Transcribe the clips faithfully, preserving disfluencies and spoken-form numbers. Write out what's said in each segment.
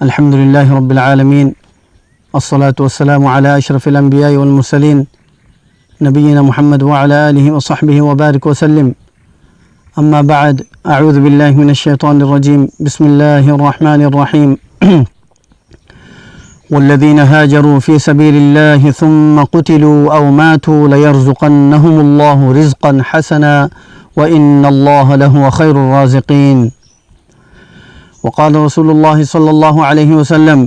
الحمد لله رب العالمين. الصلاة والسلام على أشرف الأنبياء والمرسلين، نبينا محمد وعلى آله وصحبه وبارك وسلم. أما بعد، أعوذ بالله من الشيطان الرجيم. بسم الله الرحمن الرحيم. والذين هاجروا في سبيل الله ثم قتلوا أو ماتوا ليرزقنهم الله رزقا حسنا وإن الله لهو خير الرازقين. وقال رسول الله صلى الله عليه وسلم: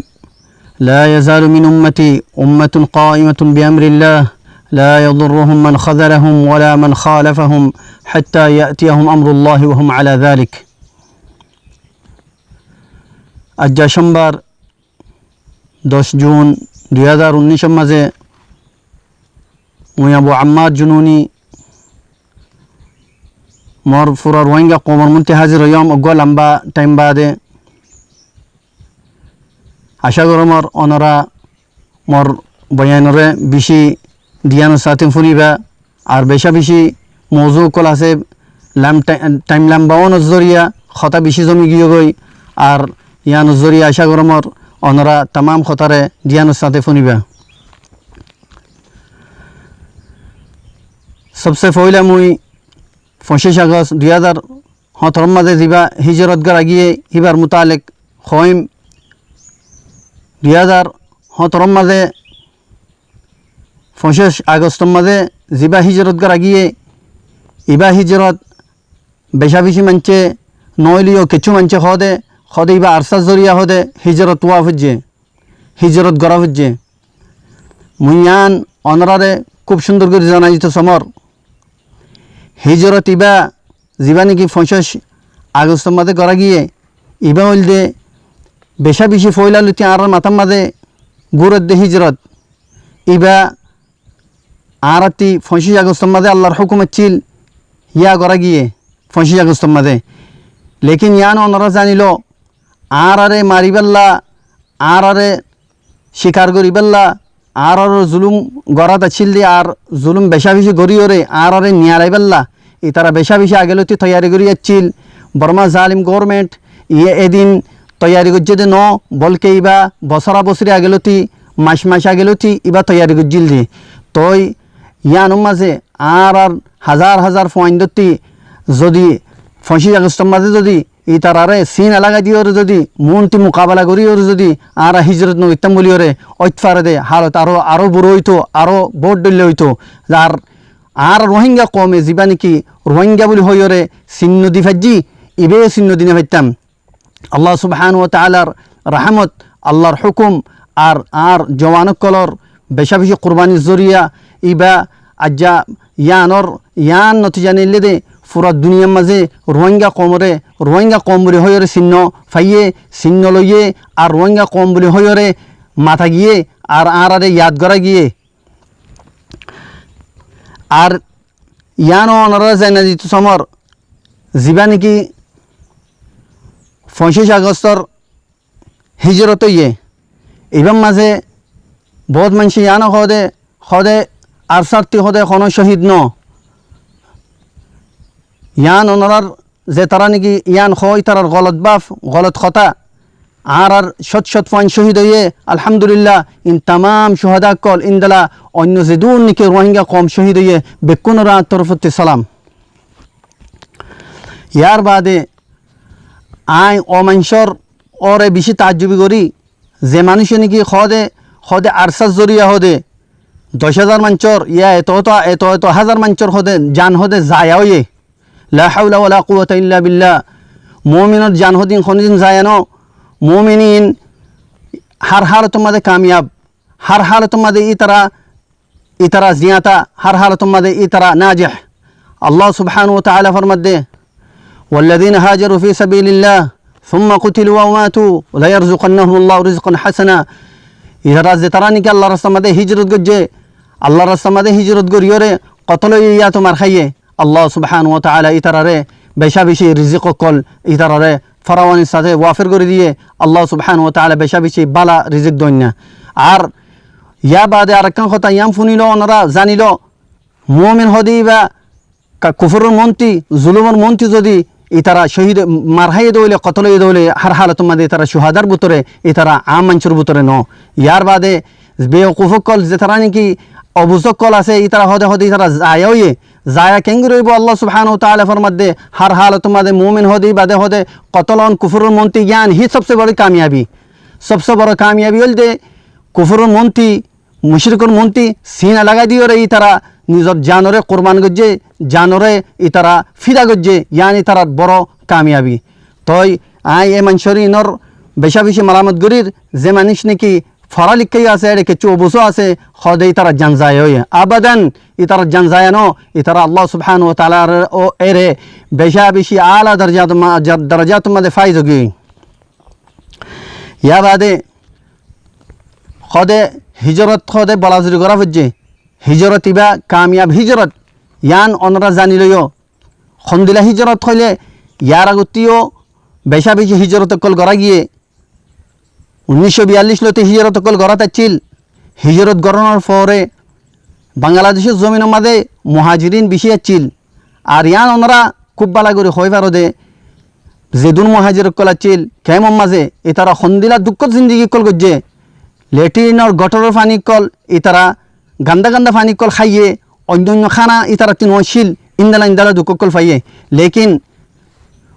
لا يزال من أمتي أمة قائمة بأمر الله لا يضرهم من خذلهم ولا من خالفهم حتى يأتيهم أمر الله وهم على ذلك. Aijja cómbar doc Jun dui házar unnícor mazé mui Abu Ammar Jununi mor fura Ruáingga koumor muúntu házir óiyum uggúa lamba thaim baade. Acá gorómor onora mor boyanoré bicí diyanor sáte fúniba. Ar becá bicí mouzú ókkol asé, lam-, tha-, thaim lamba ónor zoriya hotá bicí zomi giyói goi. Ar yíanor zoriya acá gorómor onora tamám hotáre diyanor sáte fúniba. Sobse foóila mui foñcíc Agost dui házar hóñtoror mazé zibá híjorot gorá giyé híbar mutaalek hoóim. Dui házar hóñtoror mazé foñcíc Agostor mazé zibá híjorot gorá giyé, ibá híjorot becá bicí maincé noóileyó kessú maincé hoóde, hoóde ibá arsár zoriya hoóde híjorot ówa foijjé, híjorot gorá foijjé. Mui yían onoráre kúb cúndor gorí zanai ditou soómor. Híjorot ibá zibá néki foñcíc Agostor mazé gorá giyé, ibá óilde becá bicí foóila lóti añárár matár mazé gúredde híjorot. Ibá añárátti foñcíc Agostor mazé Allar hókum accíl, yían gorá giyé foñcíc Agostor mazé. Lekin yían onorá zaniló, añáráre maribálla, añáráre cikar goríbálla, añáráre zulúm gorát accíl de, ar zulúm becá bicí goríyoré añáráre niyalaibálla, itara becá bicí age lóti toiyari gorí accíl. Bormá zalim goórment iye edin toiyari goijjé de noó, bólke ibá bosóra bosóri age lóti, mac mac age lóti ibá toiyari goijjíl de. Toi yíanor mazé añárár hazar hazar fuaindótti zodi foñcíc Agostor mazé zodi itararé sína lagai diyoré zodi, muúntu mukabela goríyoré zodi añára híjorot nogoittám bóliyoré óit fare de, hálot aró, aró burá óitou, aró boóut dhoilla óitou. Ar añára Ruáingga koume zibá néki Ruáingga bóli hoiyoré sinno di faijjí, ibáye sinno di nofaittam. Allah subhánahu wa taalar rahámot, Allar hókum, ar añár juwan ókkolór becá bicí kurbanir zoriya ibá aijja yíanor, yían notija neillé de fura duniyar mazé Ruáingga koumoré Ruáingga koum bóli hoiyoré sinno faiyé, sinno loiyé, ar Ruáingga koum bóli hoiyoré mata giyé, ar añáráre yad gorá giyé. Ar yían onoráre zanai ditou soómor, zibá néki foñcíc Agostor híjorot óiye, ibár mazé boóut maincé yían hoóde, hoóde arsártti hoóde honó cóhid noó. Yían onorár zetará néki yían hoó, ítarar golot báf, golot hotá. Añárár cót cót fuain cóhid óiye, alhámdulílla, in tamám cuhadá ókkol, indila oinno zedún néki Ruáingga koum cóhid óiye, bekkúnoré añár torfóttu salam. Yárbaade aññí ó maincór óre bicí taajjubi gorí, ze manúice néki hoóde, hoóde arsár zoriya hoóde doc házar maincór, yá eto eto, eto eto házar maincór hoóde zan hoóde zaya óiye. لا حول ولا قوة إلا بالله. Muúminor zan hoóde in honódin zaya noó. Muúmin in hár hálotor mazé kamiyab, hár hálotor mazé ítara, ítara ziyata, hár hálotor mazé ítara najeh. Allah subhánahu wa taala formadde, والذين هاجروا في سبيل الله ثم قتلوا أو ماتوا ليرزقنهم الله رزقا حسنا. Ítara zetará néki Allar rastar mazé híjorot goijjé, Allar rastar mazé híjorot goríyoré kotol óiye yáto mar háiye, Allah subhánahu wa taala ítararé becá bicí rizík ókkol ítararé farawanir sáte wafér gorí diyé. Allah subhánahu wa taala becá bicí bála rizík doinna. Ar yárbaade arekkán hotá yían fúniló, onorá zaniló, muúmin hoóde ibá ka-, kufuror moóntu, zulúmor moóntu zodi ítara cóhid, mar háiye dé óile, kotol óiye dé óile, hár hálotor mazé ítara cuhadar bútore, ítara aám maincór bútore no. Yar baade bewkuf ókkol, zetará niki obuz ókkol asé, ítara hóde hóde ítara zaya óiye, zaya keéngori óibo? Allah subhanahu wa taala formadde, hár hálotor mazé mumin hóde, ibade hóde, kotol on, kufuror monti, yián hí sobse boro kamiyabi, sobse boro kamiyabi óilde kufuror monti, muchrikor monti sína lagai diyóre ítara nizor janore kurban goijjé, janore ítara fida goijjé, yián ítarar boro kamiyabi. Toi añí e maincór inor beca beci maramot gorir, ze manúic niki fora likká asé, ére kessú obuz asé, hóde ítarar jan zaya óiye. Abadan, ítarar jan zaya no, ítara Allah subhanahu wa taala ére beca beci ala darajat ma-, ja-, darajator mazé faiz óiye. Yar baade hóde hijrot hóde bolazuri gorá foijjé. Hijrot ibá kamiyab hijrot, yián onora zani loiyo. Hondilla hijrot hoile, yar agottí yó beca beci hijrot ókkol gorá giyé. Unnic cót biyallic lóti hijrot ókkol gorát accíl. Hijrot gorónor fore Bangladecór zominor mazé muhajirin beci accíl. Ar yián onora kúb bála gorí hoi faro dé, zedún muhajir ókkol accíl, kemor mazé ítara hondilla dukkór zindigi ókkol goijjé. Letrinor gotoror faní ókkol, ítara ganda ganda faní ókkol háiye, oinno oinno hána ítarattú no accíl, indilla indilla duk ókkol faiyé. Lekin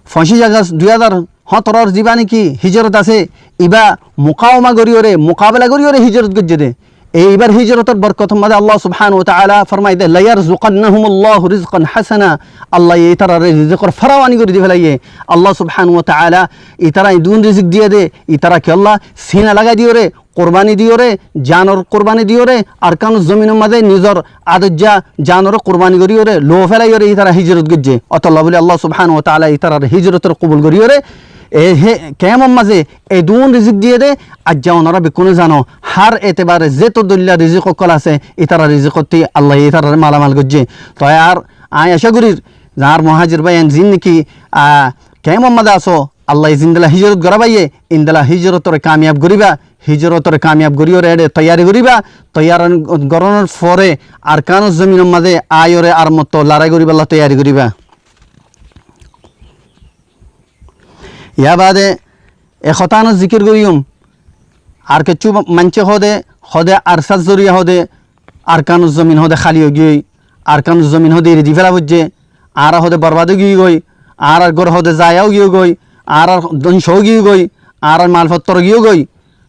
foñcic Agost dui házar hóñtoror zibá niki hijrot asé, ibá mukawama goríyore, mukabela goríyore hijrot goijjé dé. E ibár hijrotor borkotor mazé Allah subhanahu wa taala formai dé, "Layarzuqannahumullahu rizqan hasana." Allaye ítarare rizikor farawani gorí di felaiyé. Allah subhanahu wa taala ítara edún rizik diyé dé, ítara kiyólla sína lagai diyóre, kurbani diyóre, janor kurbani diyóre, Arkanor zominor mazé nizor adojja janore kurbani goríyore, lou felaiyore ítara hijrot goijjé. Ótolla bóli Allah subhanahu wa taala ítarare hijrotor kobul goríyore, e he kemor mazé edún rizik diyé dé, aijja onora bekkúne zano, hár etebare zeto dóilla rizik ókkol asé, ítara rizikottí Allaye ítarare malamal goijjé. Toi ar añí acá gorír, añár muhajir báiyain zin niki, a, kemor mazé asó, Allaye zindilla hijrot gorá faiyé, indilla hijrotore kamiyab goríba, hijrotore kamiyab goríyore ére toiyari goríba, toiyari gorónor fore Arkanor zominor mazé aiyóre ar motto lorai goríballa toiyari goríba. Yar baade e hotá no zikir goijjum, ar kessú maincé hóde, hóde Arsar zoriya hóde Arkanor zomin hóde háli ói giyói, Arkanor zomin hóde eri di fela foijjé, añára hóde borbad ói giyói, añárar gór hóde zaya ói giyói, añárar dónco ói giyói, añárar malfottor ói giyói.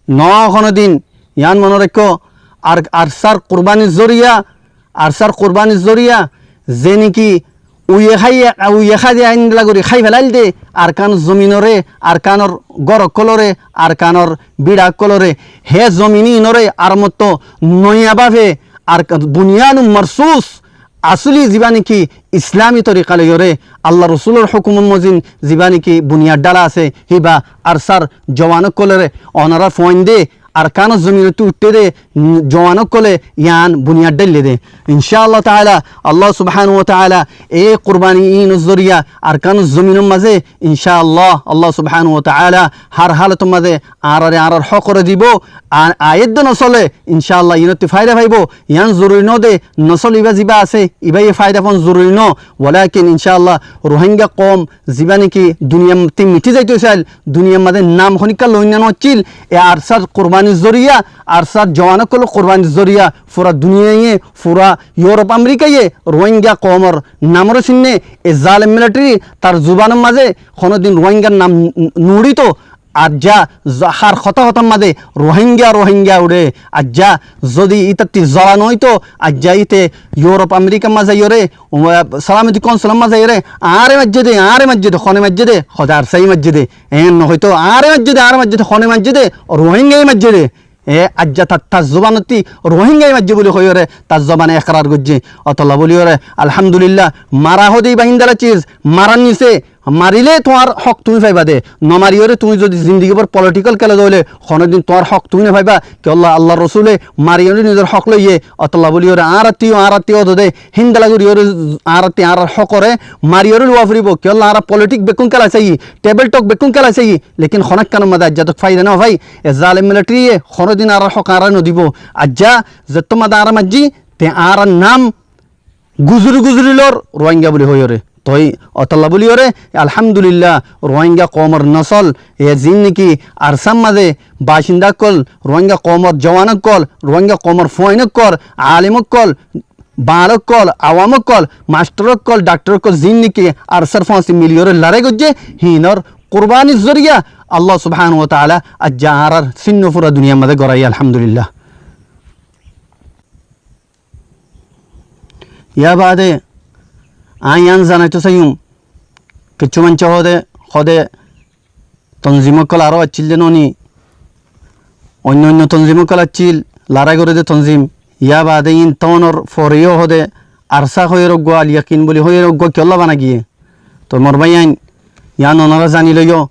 No honódin, yián mone raikkó, ar, Arsar kurbanir zoriya, Arsar kurbanir zoriya, ze niki uiye háiye, uiye háiye endilla gorí hái felail dé, Arkanor zominore, Arkanor gór ókkolore, Arkanor bíça ókkolore, he zomin inore ar motto noya báfe, ar bunyanun marsus, asuli zibá niki Islami torika loiyore, Allar Rosulor hókumor mozin zibá niki buniyad dhála asé, híba Arsar zowan ókkolore onora fuain dé, Arkanor zominottú uiththé dé, mm, zowan ókkole yián buniyad dháille dé. Incá Allah taala, Allah subhanahu wa taala e kurbani inor zoriya Arkanor zominor mazé, incá Allah, Allah subhanahu wa taala hár hálotor mazé añárare añárar hókore dibó. A-, aiyédde nosole, incá Allah, inottú faida faibo. Yián zoruri no dé, nosol ibá zibá asé, ibáye faida fon zoruri no. Walakin incá Allah, Rohingya koum zibá niki duniyattú miti zaito sail, duniyar mazé nam honikka loinna no accíl, e Arsar kurbanir zoriya, Arsar zowan ókkolor kurbanir zoriya, fura duniyaye, fura Yurop Amerikaye Rohingya koumor namore sinné. E zalem militari tar zubanor mazé honódin Rohingyar nam n-, n-, nuuçito. Aijja z-, hár hotá hotar mazé Rohingya, Rohingya uçé. Aijja zodi ítattí zola no óito, aijja íte Yurop Amerikar mazé aiyóre, um, Salamati Kaunsilor mazé aiyóre, añáre maijjé dé, añáre maijjé dé, hone maijjé dé, hóde Arsaye maijjé dé. Eén no hoito, añáre maijjé dé, añáre maijjé dé, hone maijjé dé, Rohingyaye maijjé dé. E aijja tar, tar zubanottí Rohingyaye maijjé buli hoiyóre, tar zubane ekrar goijjé. Ótolla buli hoiyóre, alhamdulillah, mara hóde ibá híndilla ciz, marar nisé, marile tuáñr hók tuñí faiba dé. No mariyóre tuñí zodi zindigi bór politikal kéle dóile, honódin tuáñr hók tuñí no faiba. Kiyólla Allar Rosule mariyóre nizor hók loiyé. Ótolla buli hoiyóre añárattí, añárattí ódode, híndilla goríyóre añárattí añárar hókore mariyóre luwa foribó. Kiyólla añára politik bekkún kéla saiyí, tebel tok bekkún kéla saiyí. Lekin honó ekkanor mazé aijja tok faida no fai. E zalem militariye honódin añárar hók añárare no dibó. Aijja zettót mazé añára maijjí, te añárar nam guzuri guzuri lor Rohingya buli hoiyóre. Toi ótolla bóliyoré, alhamdulillah, Ruáinga koumor nosol, e ziín niki Arsár mazé bacinda ókkol, Ruáinga koumor juwan ókkol, Ruáinga koumor fuain ókkol, alem ókkol, baal ókkol, awam ókkol, mastor ókkol, daktor ókkol, ziín niki Arsár fúañti miliyoré larái goijjé, híinor kurbanir zoriya Allah subhanahu wa taala aijja añárar sinno fura duniyar mazé goráiye, alhamdulillah. Yá baade aññí yián zanaitó saiyum, kiccú maincé hoóde, hoóde tonzim ókkol aró accíl de noóni, oinno oinno tonzim ókkol accíl, larái goré de tonzim. Yá baade iín tónor fore yó hoóde Arsá hoiyóre uggúa, Al Yakin bóli hoiyóre uggúa kiyólla bana giyé. Toi mor báiyain, yián onorá zani loiyó.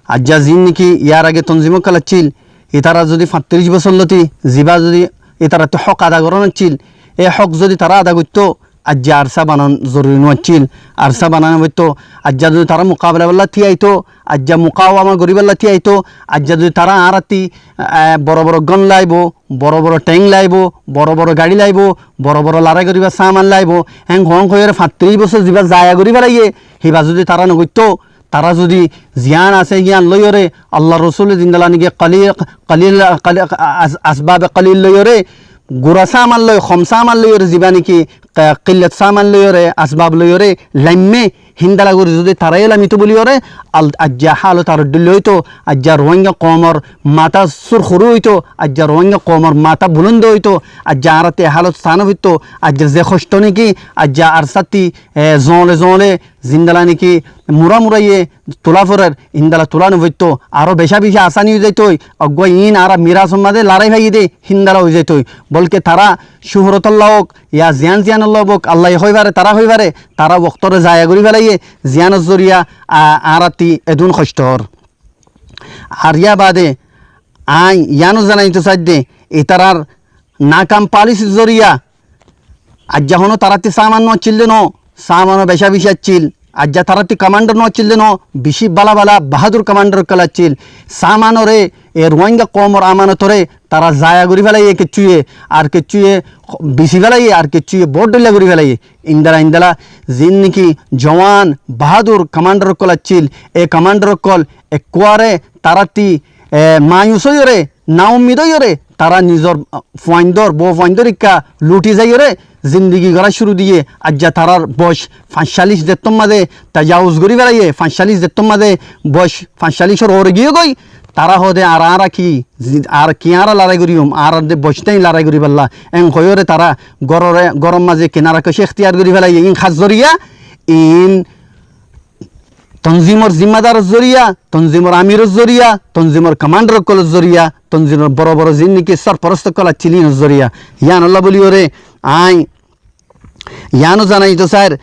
Aijja ziín niki yar age tonzim ókkol accíl, ítara zodi fañtiríc bosór lóti zibá zodi ítarattú hók ada gorón accíl, é hók zodi tará ada goittó, aijja Arsá banan zoruri no accíl. Arsá bana no foittó. Aijja zodi tará mukabela goríballa tíyaito, aijja mukawama goríballa tíyaito, aijja zodi tará añáratti, e, boro boro gón laibó, boro boro théng laibó, boro boro gaçí laibó, boro boro larái goríbar saman laibó, héen hoón hoiyóre fañtiríc bosór zibá zaya gorí felaiyé, hibá zodi tará no goittó, tará zodi ziyán asé yían loiyóre, Allar Rosúle zindala niki kalil, kalil, kalil, as-, asbabe kalil loiyóre, gura saman loi, hom saman loiyóre, zibá niki, e, killot saman loiyóre, asbab loiyóre, laimmé, híndala gorí zodi tará yó lamitó bóliyoré, al-, aijja hálot aró dhílla óito, aijja Ruáinga koumor matá sur horu óito, aijja Ruáinga koumor matá bulóndo óito, aijja añáratti e hálot saá no foittó, aijja ze hoctó niki, aijja Arsátti, e, zoóle zoóle, zindala niki mura muraye tulá forer, índala tulá no foittó, aró becá bicí asani ói zaitói, uggúa iín añára mirasor mazé larái faiyé dé, híndala ói zaitói. Bólke tará cúhurotolla ók, yá ziyán ziyánolla ók, Allaye hoói fare, tará hoói fare, tará woktóre zaya gorí felaiyé, ziyánor zoriya a-, añáratti edún hoctó ór. Ar yá baade aññí yiáno zanaitó saidde, ítarar nakam palisir zoriya, aijja honó tarátti saman no accíl de no, samanó becá bicí accíl. Aijja tarátti kamándor no accíl de no, bicí bála bála bahádur kamándor ókkol accíl. Samanoré, e Ruáinga koumor amanotoré tará zaya gorí felaiyé kiccúye, ar kiccúye bisi felaiyé, ar kiccúye boóut dhoilla gorí felaiyé. Índala índala ziín niki juwan bahádur kamándor ókkol accíl, e kamándor ókkol ekkuare tarátti, e, mayus óiyoré, naummid óiyoré, tará nizor, a, fuaindór, bou fuaindór ikká luthi zaiyoré, zindigi gorá cúru diyé. Aijja tarár boc fañccállic dettór mazé tajawus gorí felaiyé, fañccállic dettór mazé boc fañccállicor uore giyé goi, tará hoóde, ar añára ki, zi-, ar ki añára larái goríyum, añárar de boc nái larái goríballa. Eén hoiyóre tará górore, góror mazé kinara kocí ektiyar gorí felaiyé. Iín hás zoriya, iín tonzimor zimmadaror zoriya, tonzimor amiror zoriya, tonzimor kamándor ókkolor zoriya, tonzimor boro boro ziín niki sorforost ókkol accíl, iínor zoriya. Yíanolla bóliyoré aññí yíano zanaito sair,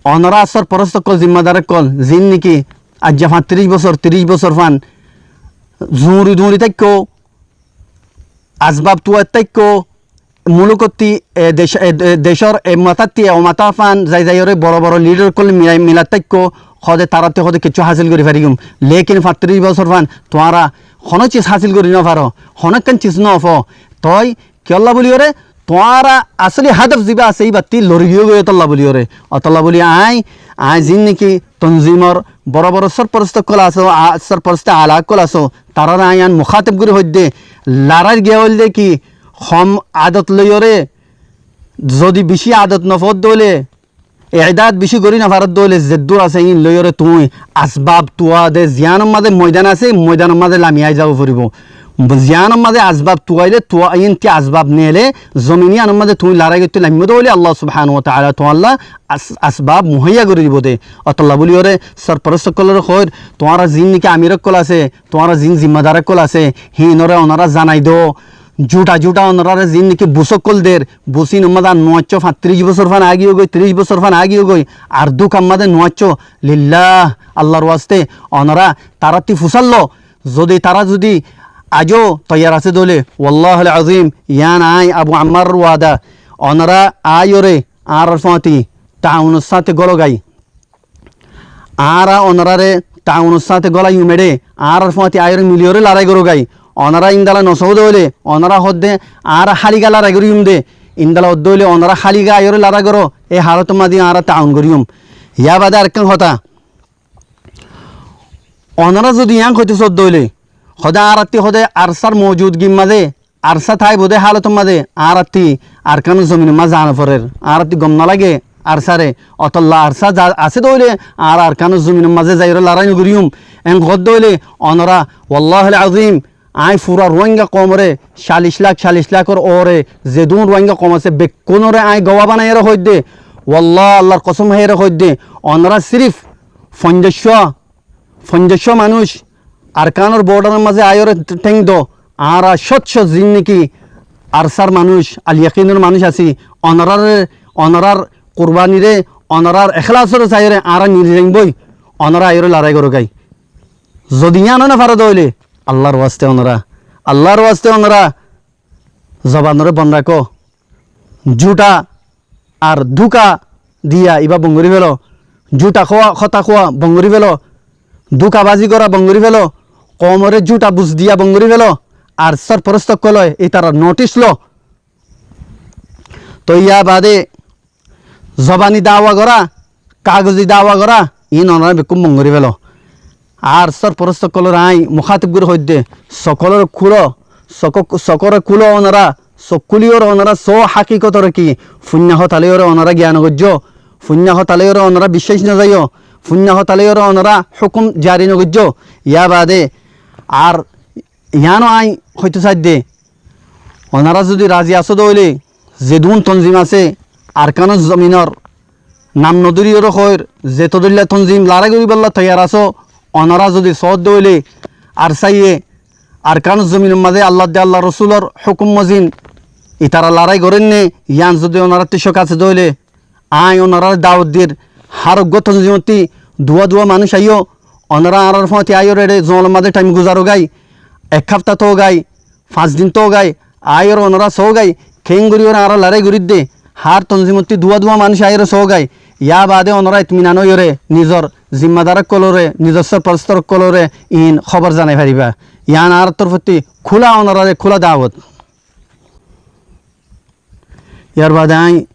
onorá sorforost ókkol, zimmadar ókkol, ziín niki aijja fañtiríc bosór, tiríc bosór fán zuñri duñri táikko, asbab tuwat táikko, mulukottí, e, dec-, e, de-, decór e matatti e matá fán zai zaiyoré boro boro lidar ókkol mila-, milat táikko, hoóde tarátte hoóde kiccú hásil gorí fariyum. Lékin fañtiríc bosór fán tuáñra honó cis hásil gorí nofaró, honó ekkán cis nofó. Toi kiyólla bóliyoré, tuáñra asóli hádof zibá asé, íbattí lori giyói ótolla bóliyoré. Ótolla bóli aññí, aññí ziín niki tonzimor boro boro sorforost ókkol asó, a-, sorforost ala ókkol asó, taráre aññí yián mukátob gorí hoóidde, laráir giya óilde ki, hom adot loiyoré, zodi bicí adot nofódde óile, eedad bicí gorí nofaródde óile, zeddúr asé iín loiyoré tuñí asbab tuwa de, ziyánor mazé moidan asé, moidanor mazé lami aái zagói foribó. Ziyánor mazé asbab tuwailé, tuwa, iín ti asbab neelé, zomin yíanor mazé tuñí larái goittó laimmó de óile, Allah subhanahu wa taala tuáñlla as-, asbab muhaiya gorí dibó de. Ótolla bóliyoré sorforost ókkoloré hoóir, tuáñra ziín niki amir ókkol asé, tuáñra ziín zimmadar ókkol asé, híinoré onorá zanai do. Juta juta onoráre ziín niki bus ókkol der, bus iínor mazé ar nuaiccó, fañtiríc bosór fán aágiyogói, tiríc bosór fán aágiyogói, ar dúkar mazé nuaiccó. Lillah, Allar waste, onorá tarátti fusár lo, zodi tará zodi aijjó toiyar asé dóile, wallahil azim, yián aññí Abu Ammáror wada, onorá aáiyoré añárár fúañti taawunor sáñte gólogói. Añára onoráre taawunor sáñte gólaiyum eçé, añárár fúañti aáiyoré miliyoré larái gorógói. Onorá índala nosóo de óile, onorá hoódde añára háliga larái goríyum de, índala ódde óile onorá háliga aáiyoré larái goró, é halotor mazé añára taawun goríyum. Yá baade arekkán hotá, onorá zodi yián hoitó sodde óile, hode añárattí hode ARSAr moujudgir mazé, ARSA táibo de hálotor mazé añárattí Arkanor zominor mazé zaa noforer. Añárattí gom nolage ARSAre. Ótolla ARSA za-, asé de óile añára Arkanor zominor mazé zaiyóre larái nogoriyum. En hoódde óile onorá, wallahil azim, aññí fura Ruáinga koumoré, callic lak, callic lakor uore zedún Ruáinga koum asé, bekkúnoré aññí gowá banaiyóre hoóidde, wallah, Allar kosom háiyore hoóidde, onorá sirif foinjaccúa, foinjaccúa manúic Arkanor bodharor mazé aiyóre théng do, añára cót cót ziín niki ARSAr manúic, al yakinor manúic así, onoráre, onorár kurbaniré, onorár eklásoré saiyóre añára niri zaiyum boi, onorá aiyóre larái goró gái. Zodi yiáno nofaró de óile, Allar waste onorá, Allar waste onorá zobanoré bon rakó. Zútha ar dúka diya ibá bon gorí félo. Zútha hotá hoó-, hotá hoó bon gorí félo. Dúkabazi gorá bon gorí félo. Koumoré zútha buz diya bon gorí félo. Ar sorforost ókkole ítarar notis lo. Toi yá baade zobani dawa gorá, kagozi dawa gorá, iín onorá bekkún bon gorí félo. Ar sorforost ókkolore aññí mukátib gorí hoóidde, sokólore kúlo, sokó-, sokóre kúlo onorá, sokóliyóre onorá soó hákikotoré ki, fuinna hotá loiyóre onorá giyan goijjó, fuinna hotá loiyóre onorá biccác nozaiyó, fuinna hotá loiyóre onorá hókum zari nogoijjó. Yá baade ar yiáno aññí hoitó saidde, onorá zodi razi asó de óile, zedún tonzim asé Arkanor zominor nam nodóriyoré hoóir, zetó dóilla tonzim larái goríbolla toiyar asó, onorá zodi soódde óile, ARSAye Arkanor zominor mazé Allar de Allar Rosulor hókum mozin itará larái gorénne, yián zodi onorátti cók asé de óile, aññí onoráre dawot dir, hár uggúa tonzimottí duwá duwá manúic aiyó, onorá añárár fúañti aiyóre eçé zoñlor mazé thaim guzaró gái, ek háfta tóo gái, fañs din tóo gái, aiyóre onorá soó gái, keéngoríyoré añára larái gorídde, hár tonzimottí duwá duwá manúic aiyóre soó gái, yá baade onorá itminan óiyoré nizor zimmadar ókkolore, nizor sorforost ókkolore iín hóbor zanai faribá. Yián añárár torfótti kúla onoráre kúla dawot. Yar baade aññí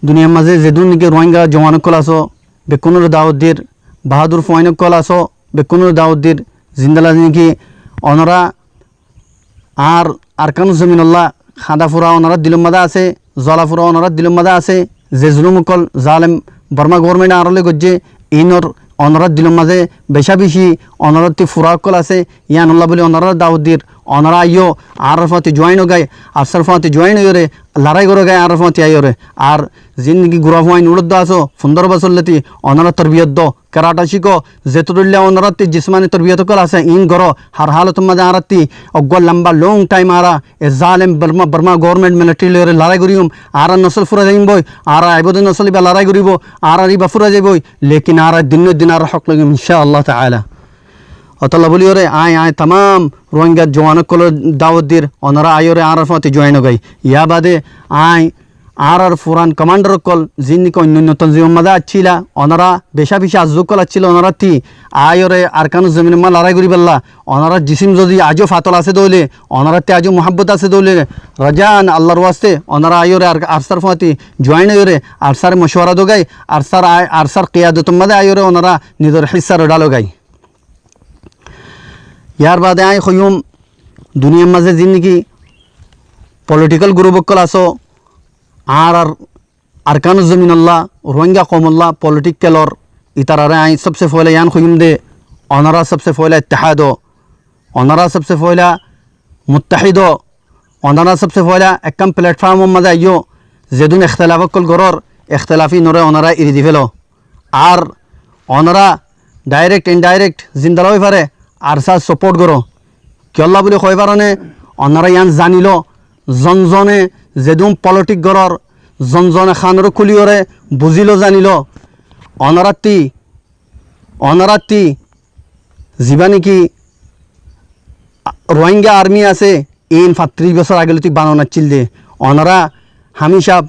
duniyar mazé zedún niki Ruáinga zuwan ókkol asó, bekkúnore dawot dir, bahádur fuain ókkol asó, bekkúnore dawot dir, zindala niki onorá añár Arkanor zominolla hañda fura onorár dilor mazé asé, zola fura onorár dilor mazé asé, ze zulum ókkol zalem Borma gobormente añárálloi goijjé, iínor onorár dilor mazé becá-becí onorátti fura ókkol asé, yíanolla bóli onoráre dawot dir, onorá aiyó, añárár fúañti zuáin ógoi, ARSAr fúañti zuáin óiyoré larái gorógoi añárár fúañti aiyóre. Ar ziín niki gura fuain uçóddo asó, fundóro bosór lóti, onorá torbiyot do, karata cíko, zetó dóilla onorátti jismani torbiyot ókkol asé, iín goró, hár hálotor mazé añárátti eggúa lamba long thaim añára e zalem Borma, Borma goborment militari loiyóre larái goríyum, añárár nosól fúrai zaiyum boi, añárár aibóde nosól íba larái goríbou, añárár íba fúrai zaiboi, lékin añára dinnór din añárár hók loiyum, incá Allah taala. Ótolla bóliyoré aññí, aññí tamám Ruáinga zuwan ókkolore dawot dir, onorá aiyóre añárár fúañti zuáin ógoi. Yá baade aññí añárár furan komándar ókkol, ziín niki oinno oinno tonzimor mazé accíla, onorá becá-becí azzú ókkol accíla, onorátti aiyóre Arkanor zominor mazé larái goríbolla, onorár jisim zodi aijjó fatol asé de óile, onorátti aijjó muhábbot asé de óile, razan Allar waste onorá aiyóre Ar-, ARSAr fúañti zuáin óiyoré ARSAre mocuwara dógoi, ARSAr ai-, ARSAr kiyadotor mazé aiyóre onorá nizor híssaré dhálogoi. Yar baade aññí hoiyúm, duniyar mazé ziín niki politikal gurup ókkol asó, añárár Arkanor zominolla, Ruáinga koumolla politik kelor, ítararé aññí sobse foóila yián hoiyúm de, onorá sobse foóila ittihad ó, onorá sobse foóila muttahid ó, onorá sobse foóila ekkán pletformor mazé aiyó, zedún ektelaf ókkol gorór, ektelaf íinoré onorá eri di félo. Ar onorá dairekt indairekt zindala ói fare ARSA saport goró. Kiyólla bóli hoói faróne, onorá yián zaniló, zon zone zedún politik gorór, zon zone hanoré kúliyoré buzílo zaniló. Onorátti, onorátti zibá niki Ruáinga armi asé, iín fañttiríc bosór age lóti banon accíl de. Onorá hámicá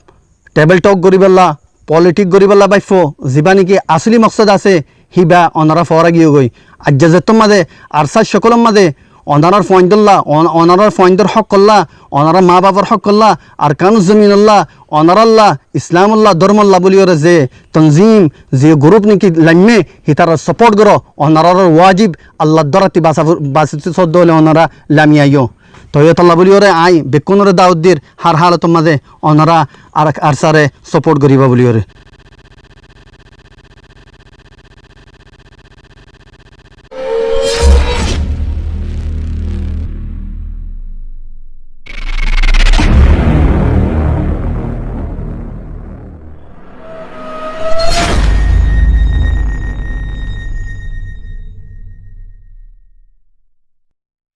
tebel tok goríbolla, politik goríbolla báiffó, zibá niki asóli moksód asé, híba onorá foóra giyói goi. Aijja zettór mazé ARSAr cókolor mazé onorár fuaindólla, on-, onorár fuaindór hókkolla, onorár maa bafor hókkolla, Arkanor zominolla, Onorálla, Islamolla, dórmolla bóliyoré ze tonzim, ze gurúp néki laimmé, hítarar soport goró. Onorár wajib, Allar dórottí basa-, basití sódde óile onorá lami aiyó. Toi yótolla bóliyoré aññí bekkúnoré dawot dir, hár hálotor mazé onorá ar-, ARSA re soport goríba bóliyoré.